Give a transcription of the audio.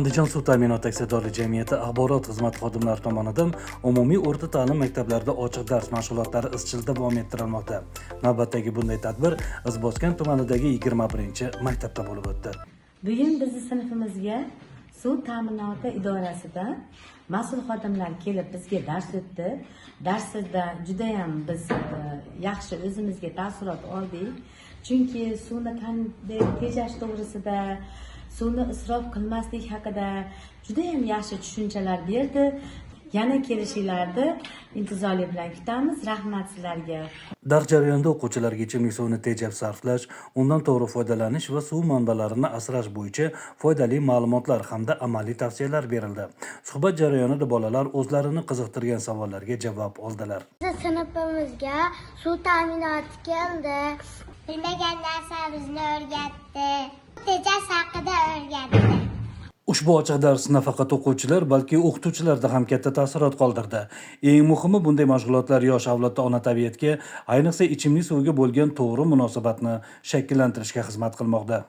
Andijon suv ta'minoti aksiyadorlik jamiyati axborot xizmati xodimlari tomonidan umumiy o'rta ta'lim maktablarida ochiq dars mashg'ulotlari izchil davom ettirilmoqda. Navbatdagi bunday tadbir Izboskan tumanidagi 21-maktabda bo'lib o'tdi. Bugun bizni sinfimizga suv ta'minoti idorasidan mas'ul xodimlar kelib bizga dars o'tdi. Darsida judayam biz yaxshi o'zimizga taassurot oldik. Chunki suvni qanday tejash to'g'risida, suvni isrof qilmaslik haqida judayam yaxshi tushunchalar berdi. Yana kelishinglarni intizorlik bilan kutamiz. Rahmat sizlarga. Dars jarayonida o'quvchilarga ichimlik suvini tejab sarflash, undan to'g'ri foydalanish va suv manbalarini asrash bo'yicha foydali ma'lumotlar hamda amaliy tavsiyalar berildi. Suhbat jarayonida bolalar o'zlarini qiziqtirgan savollarga javob oldilar. Bizni sinfimizga suv ta'minoti keldi. Bilmagan narsamizni o'rgatdi. Tejash haqida o'rgatdi. Ushbu ochiq dars nafaqat o'quvchilar, balki o'qituvchilarda ham katta taassurot qoldirdi. Eng muhimi, bunday mashg'ulotlar yosh avlodda ona tabiatga, ayniqsa ichimlik suviga bo'lgan to'g'ri munosabatni shakllantirishga xizmat qilmoqda.